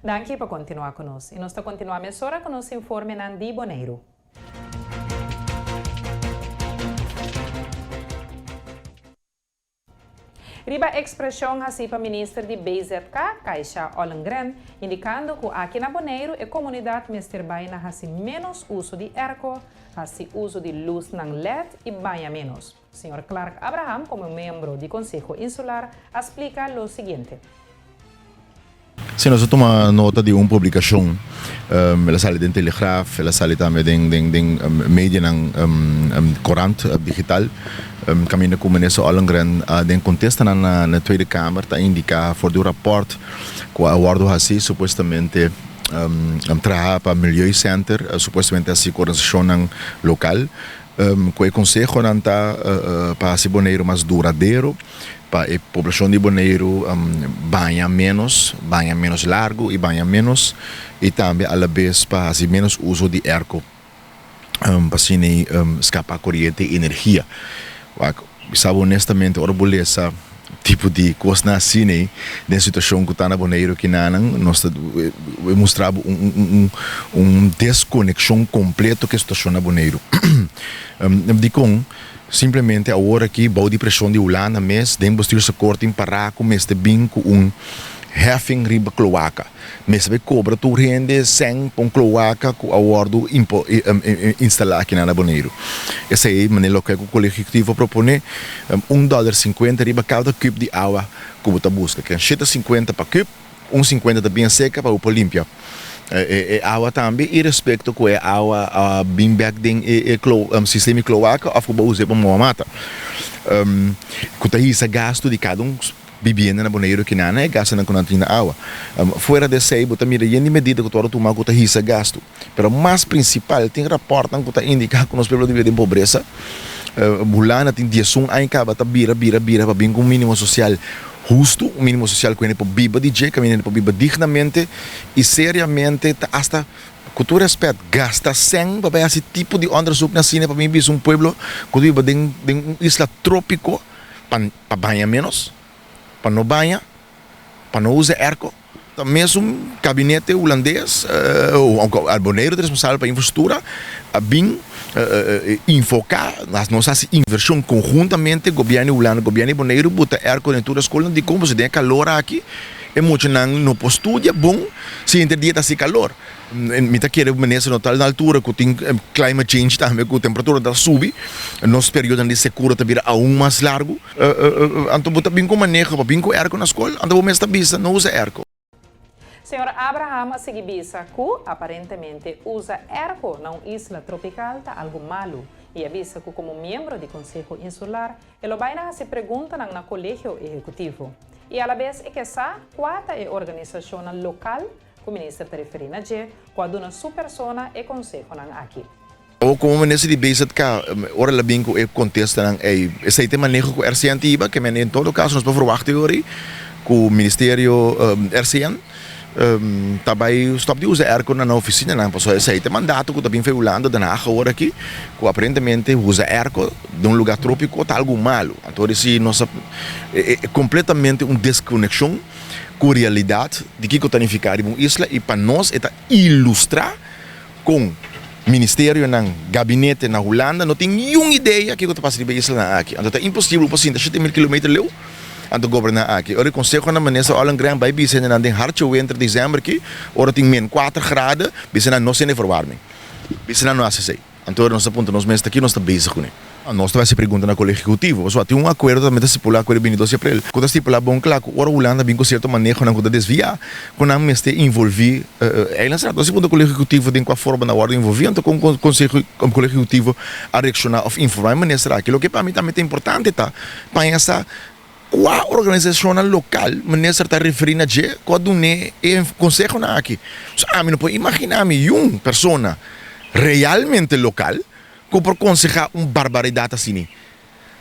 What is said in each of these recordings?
Danki pa kontinuá ku nos i nos ta kontinuá mesora ku nos informenan di Boneiru. Riba ekspreshon hasí pa minister di BZK, Kaisha Ollengren, indikando ku aki na Boneiru e komunidat mester bai na hasi ménos uso di èrko, hasi uso di lusnan led i baña ménos. Señor Clark Abraham komo miembro di Konseho Insular a splika lo siguiente. Si nos a tuma nota di un publikashon, el a sali den Telegraaf, el a sali tambe den den medianan korant digital, kaminda ku Minister Ollongren den kontestanan na Tweede Kamer ta indiká for di un rapòrt ku a wòrdu hasí supuestamente traha pa Milieucenter, supuestamente hasi ku organisashonnan lokal, ku e konsehonan ta pa hasi Boneiru mas duradero. Pa e poblashon di Boneiru baña ménos, baña ménos largu i baña ménos i tambe alabes pa hasi ménos uso di airco pa asina skapa koriente i energia. Wak, bisa bo honestamente ora bo lesa tipo di kosnan asina ei den situashon ku ta na Boneiru kinanan nos ta mustra bo un deskonekshon kompleto ku e situashon na Boneiru. Dikon? Simplemente awor aki bou di preshon di Hulanda mes den bestuursakkoord tin pará ku mester bin ku un heffing riba kloaka. Mester bai kobra tur hende sèn pa un kloaka ku a wòrdu instalá akinan na Boneiru. Esei manera loke ku Kolegio Ehekutivo a proponé, un dòler sinkuenta riba kada kùp di awa ku bo ta buska. Ken shete sinkuenta pa kùp. Un sinkuenta ta bien seka pa bo por limpia e awa tambe i respekto ku e awa a bin bek den e sistema di kloaka òf ku bo us'é pa moha mata. Ku ta hisa gastu di kada un bibienda na Boneiru kinana e gastunan ku nan tin na awa. Fuera di esei bo ta mira yen di medida ku ta wòrdu tuma ku ta hisa gastu. Pero mas prinsipal tin rapòrtnan ku ta indiká ku nos pueblo ta biba den pobresa. Hulanda tin diesun aña kaba ta bira bira bira pa bin ku un mínimo sosial hustu, un mínimo sosial ku hende por biba di dje, kaminda hende por biba dignamente i seriamente ta asta ku tur rèspèt gasta sèn pa bai hasi tipo di òndersuk na asina pa bin bisa un pueblo ku ta biba den den un isla trópiko pa pa baña ménos, pa no baña, pa no usa èrko. Ta mesun kabinete hulandes, Boneiru ta responsabel pa infrastruktura, a bin infoká, nos hasi invershon konhuntamente, gobièrnu di Hulanda, gobièrnu di Boneiru buta airco den tur e skolnan, dikon? Pasobra den e kalor aki e muchanan no por studia bon si henter dia ta hasi kalor. Mi ta kere minister no ta na altura ku tin climate change tambe ku temperatura ta subi, nos periodonan di sekura ta bira aun mas largu. Anto bo ta bin ku maneho pa bin ku airco na skol, anto bo mes ta bisa no usa airco. Señor Abraham a sigui bisa ku aparentemente usa airco na un isla tropikal ta algu malu i a bisa ku komo miembro di Konseho Insular e lo bai na hasi preguntanan na Kolegio Ehekutivo i alabes e ke sa kua ta e organisashonnan lokal ku minister ta referí na dje ku a duna su persona e konsehonan aki. Awor komo minister di BZK, ora el a bin ku e kontestanan ei, esei ta e maneho ku RCN ta hiba, ke men en todo kaso nos por verwachta e ora ei ku ministerio RCN ta bai stòp di usa airco na nan ofisinanan, pasobra esei ta e mandato ku ta bin for Hulanda, Den Haag awor aki, ku aparentemente usa airco den un lugá trópiko ta algu malu. Anto ora si nos a kompletamente un deskonekshon ku realidat di kiko ta nifiká riba un isla i pa nos e ta ilustrá Kon ministerionan, gabinete na Hulanda no tin niun idea kiko ta pasa riba e islanan aki. Anto ta imposibel pa sinta 7000 kilometer leu anto goberná aki. Ora e konsehonan minister Ollongren bai bisa hendenan den hartje winter december aki ora tin min kuater grade bisa nan no sende verwarming. Bisa nan no hasi esei. Anto ora nos ta puntra nos mes ta ki nos ta bezig kuné. Nos ta hasi pregunta na Kolegio Ehekutivo pasobra tin un akuerdo tambe ta stipulá ku e bintidos di aprel ku ta stipulá bon kla ku ora Hulanda bin ku sierto manehonan ku ta desviá ku nan mester involví Eilandsraad. Nos a puntra Kolegio Ehekutivo den kua forma nan wòrdu involví anto kon Konseho Kolegio Ehekutivo a reakshoná òf informá e minister aki. Loke pa mi tambe ta importante ta pa haña sa Kua organisashonnan lokal minister ta referí na dje ku a dun'é e konsehonan aki? So ami no por imaginá mi yun persona realmente lokal ku por konsehá un barbaridat asini.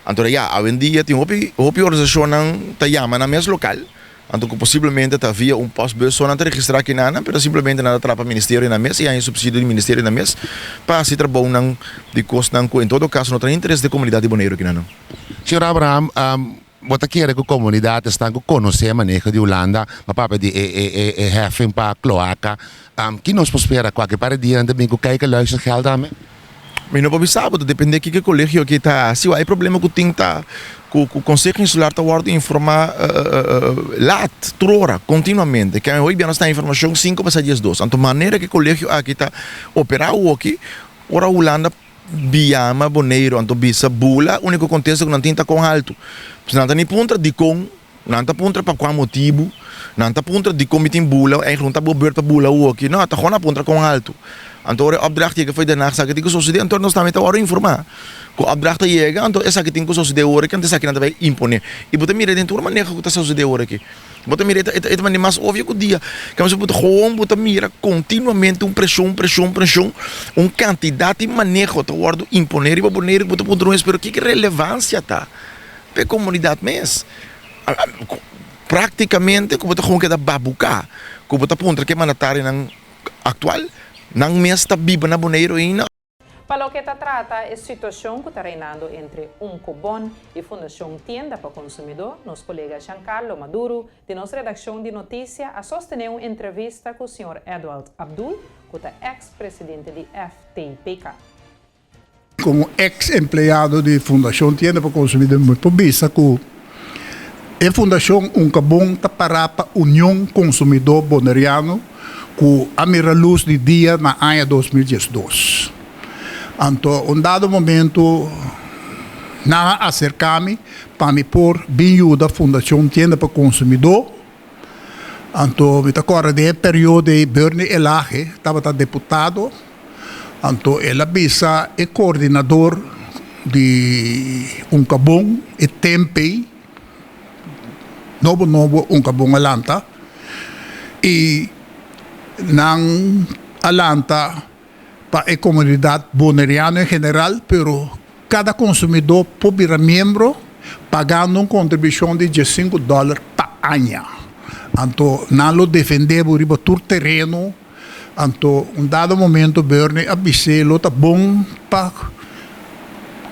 Anto ya, awendia tin hopi hopi organisashonnan ta yama nan mes lokal, anto ku posiblemente ta via un postbus so nan ta registrá kinanan, pero simplemente nan ta trapa ministerio nan mes i haña supsidio di ministerio nan mes pa hasi trabounan di kosnan ku en todo kaso no ta na interes di komunidat di Boneiru kinanan. Señor Abraham, Bo ta kere ku komunidat esnan ku konosé maneho di Hulanda, pa papia di e e e e heffing pa kloaka, ki nos por spera ku aki par e dianan ta bin ku kijk en luistergeld tambe? Mi no por bisa bo, ta depende kiko e kolegio aki ta hasi. Wak e problema ku tin ta ku ku Konseho Insular ta wòrdu informá lat, tur ora, kontinuamente. Ke hoy bia nos ta informashon sinku pasá diesdos. Anto manera ku e kolegio aki ta operá awoki, ora Hulanda biyama Boneiru anto bisa bula, úniko kontesto ku nan tin ta kon haltu. Pues nan ta ni puntra dikon. Nan ta puntra pa kua motibu, nan ta puntra dikon mi tin bula, eigenlijk no ta bo beurt pa bula awoki, no, ta gewoon a puntra kon haltu. Anto ora e opdracht yega fo'i Den Haag esaki tin ku sosodé, anto nos tambe ta wòrdu informá ku opdracht ta yega, anto esaki tin ku sosodé awor aki, anto esaki nan ta bai imponé. I bo ta mira den tur maneho ku ta sosodé awor aki. Bo ta mira e ta e ta manera mas obvio ku dia. Kamba bo ta gewoon bo ta mira kontinuamente un preshon, preshon, preshon, un kantidat di maneho ta wòrdu imponé riba Boneiru ku bo ta puntra un es pero kiko relevansia ta? Pa e komunidat mes. Praktikamente ku bo ta gewoon keda babuká ku bo ta puntra ke mandatarionan aktual, nan mes ta biba na Boneiru ainda. Pa loke ta trata e situashon ku ta reinando entre Unkobon i Fundashon Tienda pa Konsumidó, nos kolega Giancarlo Maduro di nos redakshon di notisia a sostené un entrevista ku señor Edwald Abdul, ku ta eks presidente di FTPK. Komo eks empleado di Fundashon Tienda pa Konsumidó mi por bisa ku e fundashon Unkabon ta pará pa Union Konsumidó Boneriano ku a mira lus di dia na aña 2012. Anto un dado momento nan a aserká mi pa mi por bin yuda Fundashon Tienda pa Konsumidó. Anto mi ta kòrda den e periodo ei Bernie Elhage tabata deputado. Anto el a bisa e koordinador di Unkabon e temp'ei, nobo nobo Unkabon a lanta i nan a lanta pa e komunidat boneriano en general, pero kada konsumidó por bira miembro pagando un kontribushon di diesinku dòler pa aña. Anto nan lo defendé bo riba tur tereno. Anto un dado momento Bernie a bis'é lo ta bon pa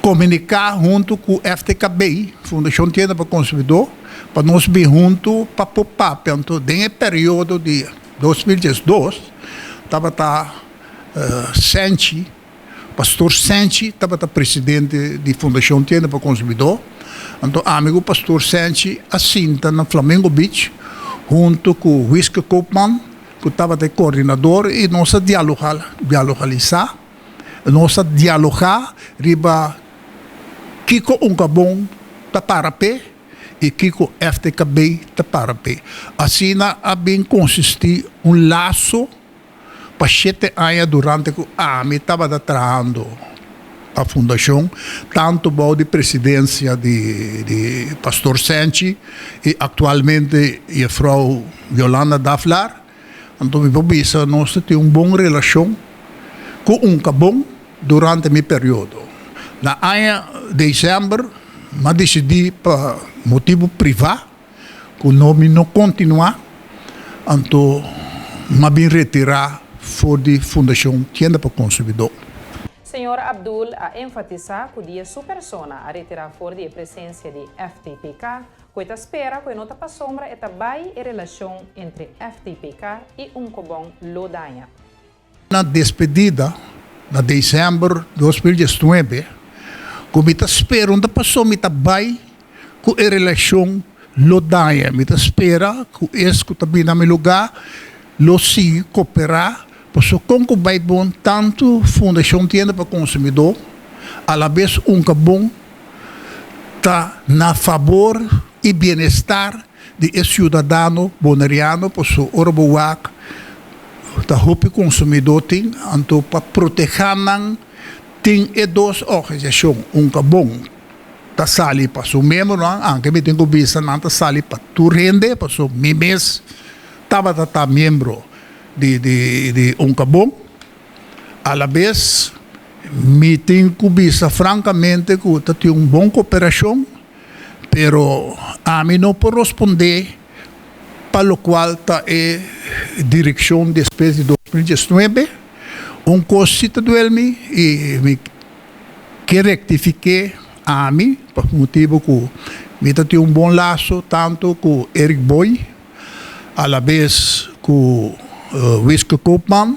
komuniká huntu ku FTKB, Fundashon Tienda pa Konsumidó, pa nos bin huntu pa por papia. Anto den e periodo di 2012 tabata Senchi, Pastor Senchi tabata presidente di Fundashon Tienda pa Konsumidó. Anto ami ku Pastor Senchi a sinta na Flamingo Beach huntu ku Wiske Koopman, ku tabata e koordinador i nos a dialoga, dialogalisá, nos a dialogá riba kiko Unkabon ta para p'e i kiko FTKB ta para p'e. Asina a bin konsistí un laso pa shete aña durante ku ami tabata trahando pa fundashon, tantu bou di presidensia di di Pastor Senchi i aktualmente Jefrou Yolanda Daflar. Anto mi por bisa nos ta tin un bon relashon ku Unkabon durante mi periodo. Na aña desèmber mi a disidí pa motibu privá ku no mi no kontinuá, anto mi a bin retirá for di Fundashon Tienda pa Konsumidó. Señor Abdul a enfatisá ku dia su persona a retirá for di e presensia di FTPK, ku e ta spera ku e no ta pasobra e ta bai e relashon entre FTPK i Unkobon lo daña. Na despedida na december 2019 cu mi ta spera un ta paso mi ta bay cu e relacion lo daña mi ta spera cu es cu ta bini na mi lugar lo sigui coopera paso con cu bay bon tanto Fundacion Tienda pa Consumidor alabes Unkabon ta na fabor y bienestar di e ciudadano Boneriano paso ora bo wak Ta hopi konsumidó tin, anto pa protehá nan tin e dos organisashon, un ka bon ta sali pa su miembronan, anke mi tin ku bisa nan ta sali pa tur hende, pasobra mi mes tabata ta miembro di di un ka bon. Alabes mi tin ku bisa frankamente ku ta tin un bon koperashon, pero ami no por rospondé. Pa lokual ta e direkshon despues di 2019, un kos si ta duel mi i mi ke rektifik'é ami pa motibu ku Mi ta tin un bon laso tantu ku Eric Boy, alabes ku Wiske Koopman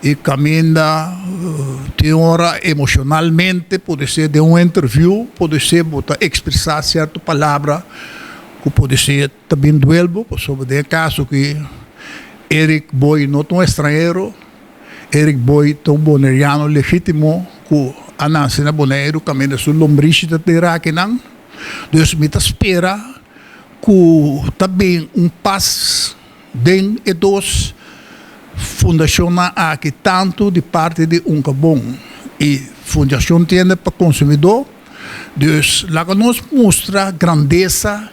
i kaminda tin ora emoshonalmente pode ser den un interview pode ser bo ta ekspresá sierto palabra ku pode ser ta bin duel bo pasobra den e kaso aki Eric Boy no ta un estranhero. Eric Boy ta un boneriano legítimo ku a nase na Boneiru kaminda su lombrishi ta tera akinan. Dus mi ta spera ku ta bin un pas den e dos fundashonnan aki, tantu di parti di Unkabon i Fundashon Tienda pa Konsumidó. Dus laga nos mustra grandesa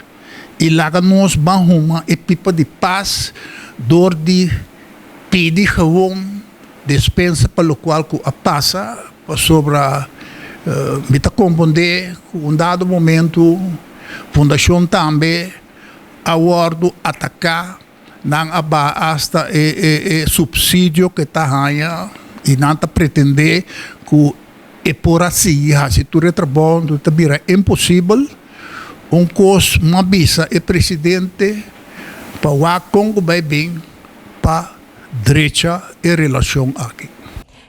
i laga nos ban huma e pipa di pas dor di Pidi gewoon despensa pa lokual ku a pasa, pasobra mi ta kompondé ku un dado momentu fundashon tambe a wòrdu ataká, nan a baha asta e supsidio ku e ta haña i nan ta pretendé ku e por a sigui hasi tur e trabou, enton ta bira imposibel. Un kos m'a bisa e presidente pa wak kon ku bai bin pa drecha e relashon aki.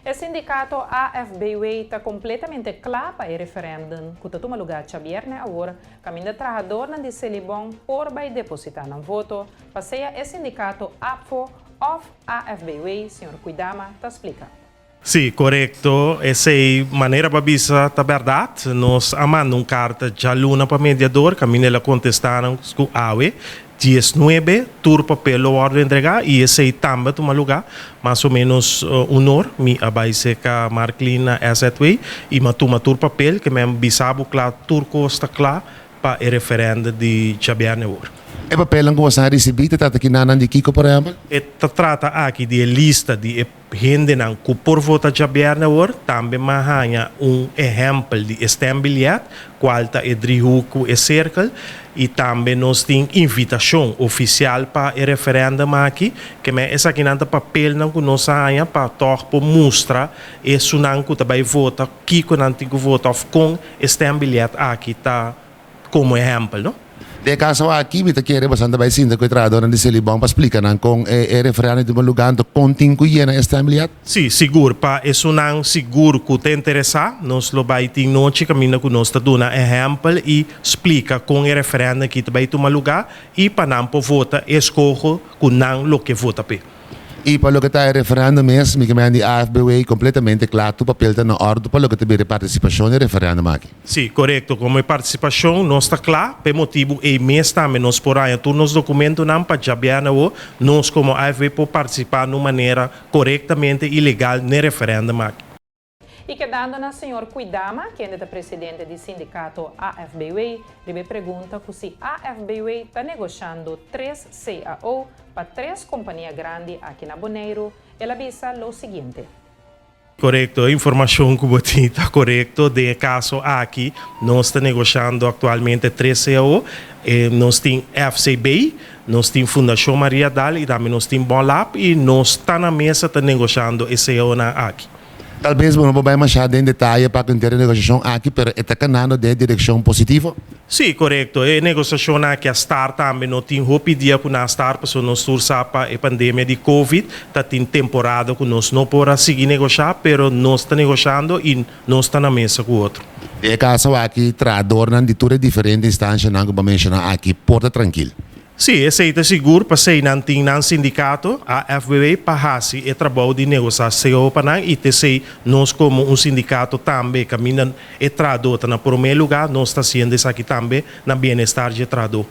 E sindikato AFBW ta kompletamente kla pa e referèndum ku ta tuma lugá djabièrnè awor, kaminda trahadornan di Selibon por bai depositá nan voto pa sea e sindikato APFO òf AFBW, señor Kuidama ta splika. Sí, korekto. Esei manera pa bisa ta bèrdat. Nos a manda un karta djaluna pa mediador, kaminda el a kontestá nos ku awe, diesnuebe, tur papel lo wòrdu entregá i esei tambe a tuma lugá. Mas o ménos un or mi a bai serka Marklin na SZW i mi a tuma tur papel, ke men bisa bo kla tur kos ta kla pa e referèndum di djabièrnè awor. E papelnan ku boso a risibí ta trata kinanan di kiko, por ehèmpel? E ta trata aki di e lista di e. Hendenan ku por vota djabièrnè awor tambe m'a haña un ehèmpel di e stembiljet, kual ta e driehoek ku e sirkel, i tambe nos tin invitashon ofisial pa e referèndum aki. Ke men esakinan ta papelnan ku nos a haña pa tòg por mustra esunnan ku ta bai vota kiko nan tin ku vota òf kon e stembiljet aki ta Komo ehèmpel, no? Den e kaso aki mi ta kere boso ta bai sinta ku e trahadornan di Selibon pa splika nan kon e referèndum ta tuma lugá anto kon tin ku yena e stembiljet. Sí, sigur. Pa esunnan sigur ku ta interesá, nos lo bai tin nochi kaminda ku nos ta duna ehèmpel i splika kon e referèndum aki ta bai tuma lugá i pa nan por vota e eskoho ku nan lo ke vota p'e. I pa loke ta e referèndum mes, mi ke men di AFBW kompletamente kla, tur papel ta na òrdu pa loke ta bira e partisipashon den e referèndum aki. Sí, korekto. Komo e partisipashon nos ta kla, pa e motibu ei mes tambe nos por haña tur nos dokumentonan pa djabièrnè awo nos komo AFB por partisipá na un manera korektamente i legal n'e referèndum aki. I kedando na señor Kuidama, kende ta presidente di sindikato AFBW, riba e pregunta ku si AFBW ta negoshando tres cao pa tres kompania grandi aki na Boneiru, el a bisa lo siguiente. Korekto, e informashon ku bo tin ta korekto. Den e kaso aki nos ta negoshando aktualmente tres cao. Nos tin FCB, nos tin Fundashon Maria Dal i tambe nos tin Bonlab i nos ta na mesa ta negoshando e caonan aki. Tal bes bo no por bai mashá den detaye pa ku henter e negosiashon aki, pero e ta kanando den e direkshon positivo? Sí, korekto. E negosiashon aki a start tambe. No tin hopi dia ku nan a start pasobra nos tur sa pa e pandemia di covid ta tin temporada ku nos no por a sigui negoshá, pero nos ta negoshando i nos ta na mesa ku otro. Den e kaso aki, trahadornan di tur e diferente instanshanan ku bo a menshoná aki por ta trankil. Sí, esei ta sigur, pasei nan tin nan sindikato, AFBW, pa hasi e trabou di negosá cao pa nan i t'esei nos komo un sindikato tambe kaminda e trahadó ta na promé lugá, nos ta hasiendo esaki tambe na bienestar dje trahadó.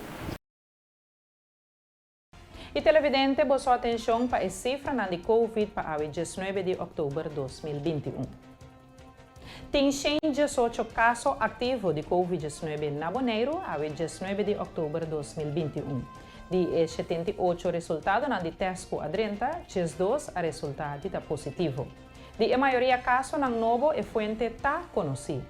I televidente boso atenshon pa e sifranan di Covid pa awe diesnuebe di òktober 2021. Tin 118 kaso aktivo di Covid 19 na Boneiru awe 19 di òktober 2021. Di e 78 resultadonan di tèst ku a drenta, 12 a resultá di ta positivo. Di e mayoria kasonan nobo e fuente ta konosí.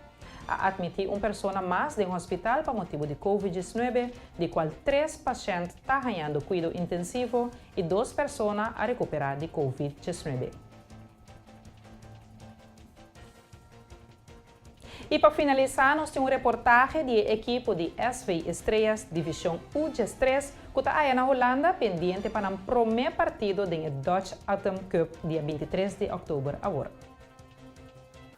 A atmití un persona mas den hospital pa motibu di Covid 19, di kual tres pashènt ta hañando kuido intensivo i dos persona a rekuperá di Covid 19. I. I pa finalisá nos tin un reportahe di e ekipo di SV Estrellas Divishon U 13 ku ta aya na Hulanda pendiente pa nan promé partido den e Dutch Autumn Cup dia 23 di òktober awor.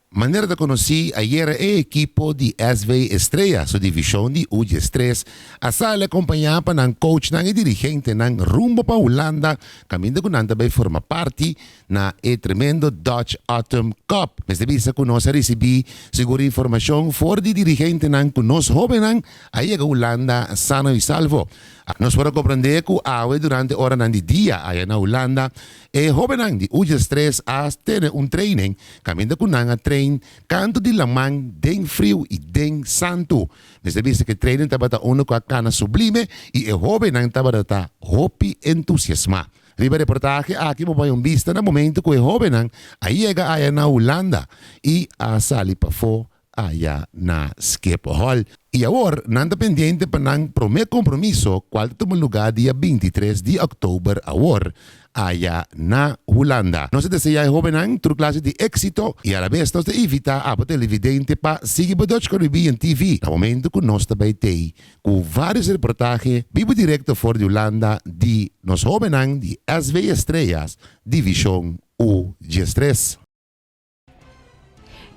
Manera ta konosí, ayera e ekipo di SV Estrella su divishon di U 13 a sali akompañá pa nan coachnan i dirigentenan rumbo pa Hulanda kaminda ku nan ta bai forma parti na e tremendo Dutch Autumn Cup. Mester bisa ku nos a risibí sigur informashon for di dirigentenan ku nos hóbennan a yega Hulanda sano i salvo. Nos por a komprendé ku awe durante oranan di dia aya na Hulanda e hóbennan di U 13 a tene un training kaminda ku nan a train kantu di laman den friu i den santu. Mester bisa ku e training tabata unu ku a kana sublime i e hóbennan tabata ta hopi entusiasmá. Riba reportahe aki bo bai un bista na momento ku e hóbennan a yega aya na Hulanda i a sali pafó aya na Schiphol. I awor nan ta pendiente pa nan promé kompromiso kual ta tuma lugá dia 23 di òktober awor aya na Hulanda. Nos ta deseá e hóbennan tur klase di éksito i alabes nos ta invitá abo televidente pa sigui bo Dutch Caribbean TV na momento ku nos ta bai tei ku vários reportahe bibu direkto for di Hulanda di nos hóbennan di SV Estrellas Divishon U 13.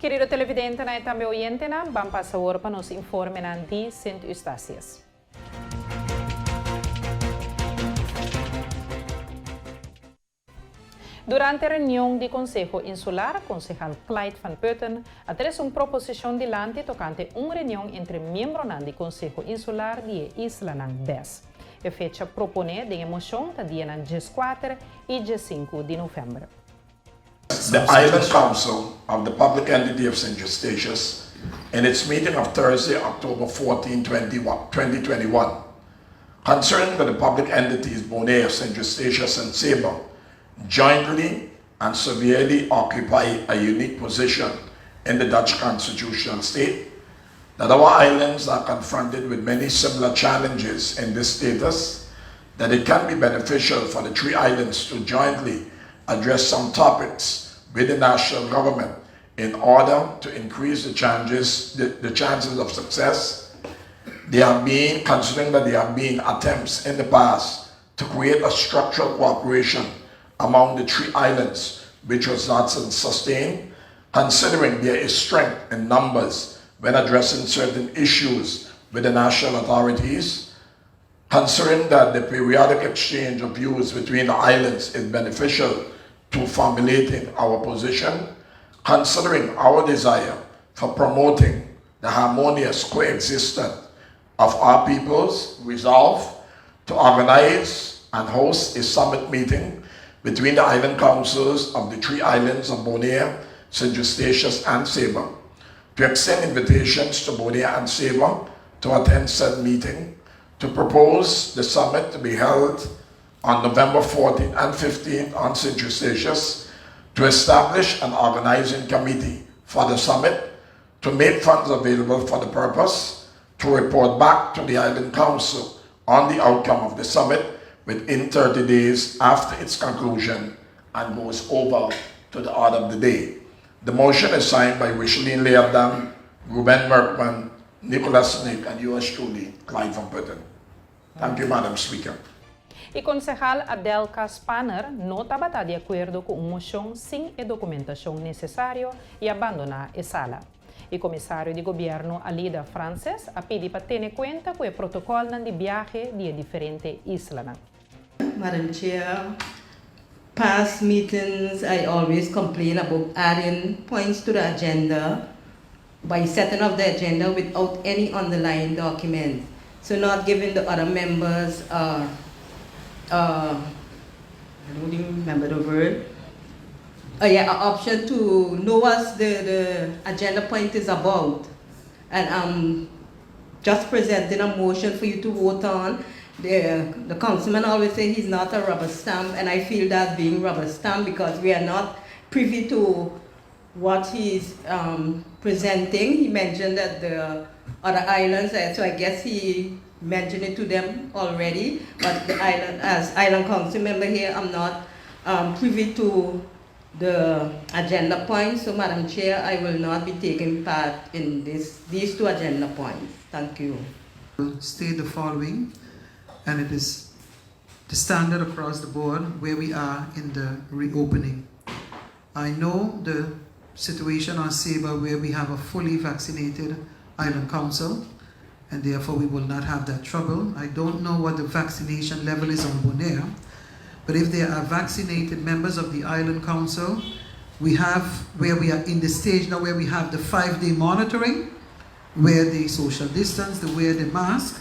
Kerido televidentenan i tambe oyentenan, ban pasa awor pa nos informenan di Sint Eustatius. Durante reunion di Konseho Insular, konsehal Clyde van Putten a trese un proposishon dilanti tokante un reunion entre miembronan di Konseho Insular di e islanan bes. E fecha proponé den e moshon ta dianan 14 i 15 di novèmber. The Island Council of the Public Entity of St. Eustatius, in its meeting of Thursday, October 14, 2021, concerning that the public entities Bonaire, St. Eustatius, and Saba jointly and severely occupy a unique position in the Dutch constitutional state, that our islands are confronted with many similar challenges in this status, that it can be beneficial for the three islands to jointly address some topics with the national government in order to increase the chances, the chances of success. There have been, considering that there have been attempts in the past to create a structural cooperation among the three islands, which was not sustained, considering there is strength in numbers when addressing certain issues with the national authorities, considering that the periodic exchange of views between the islands is beneficial to formulating our position, considering our desire for promoting the harmonious coexistence of our peoples, resolve to organize and host a summit meeting between the island councils of the three islands of Bonaire, St. Eustatius, and Saba, to extend invitations to Bonaire and Saba to attend said meeting, to propose the summit to be held on November 14th and 15th on St. Eustatius, to establish an organizing committee for the summit, to make funds available for the purpose, to report back to the Island Council on the outcome of the summit within 30 days after its conclusion and goes over to the order of the day. The motion is signed by Richeline Leerdam, Ruben Merkman, Nicholas Nick, and yours truly, Clyde van Putten. Thank you, Madam Speaker. E konsehal Adelka Spanner no tabata di akuerdo ku un moshon sin e dokumentashon nesesario i a bandoná e sala. E komisario di gobièrnu Alida Frances a pidi pa tene kuenta ku e protokòlnan di biahe di e diferente islanan. Madam Chair, past meetings I always complain about adding points to the agenda by setting up the agenda without any underlying document. So not giving the other members, I don't even remember the word, yeah, an option to know what the agenda point is about. And I'm just presenting a motion for you to vote on. The councilman always say he's not a rubber stamp, and I feel that being rubber stamp because we are not privy to what he's presenting. He mentioned that the other islands, so I guess he mentioned it to them already, but the island, as island council member here, I'm not privy to the agenda points. So, Madam Chair, I will not be taking part in these two agenda points. Thank you. State the following, and it is the standard across the board where we are in the reopening. I know the situation on Saba, where we have a fully vaccinated island council, and therefore we will not have that trouble. I don't know what the vaccination level is on Bonaire, but if there are vaccinated members of the island council, we have where we are in the stage now where we have the 5-day monitoring, where the social distance, the wear the mask.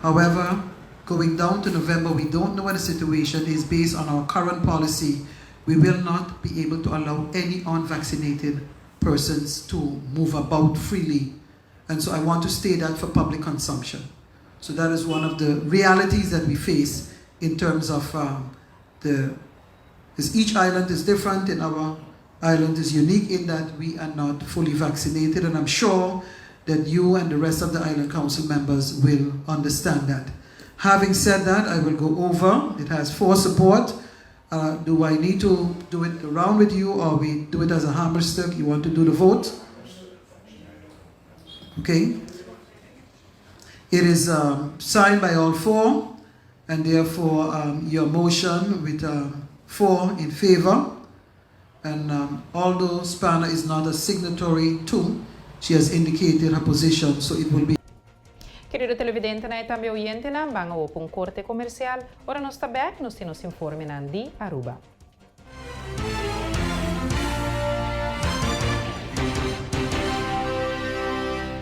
However, going down to November, we don't know what the situation is based on our current policy. We will not be able to allow any unvaccinated persons to move about freely. And so I want to state that for public consumption. So that is one of the realities that we face in terms of because each island is different, and our island is unique in that we are not fully vaccinated, and I'm sure that you and the rest of the island council members will understand that. Having said that, I will go over. It has four support. Do I need to do it around with you, or we do it as a hamerstuk? You want to do the vote? Okay. It is signed by all four, and therefore your motion with four in favor. And although Spanner is not a signatory to, she has indicated her position, so it will be. Kerido televidentenan i tambe oyentenan, ban pa un korte komersial. Ora nos ta bèk, nos tin informenan di Aruba.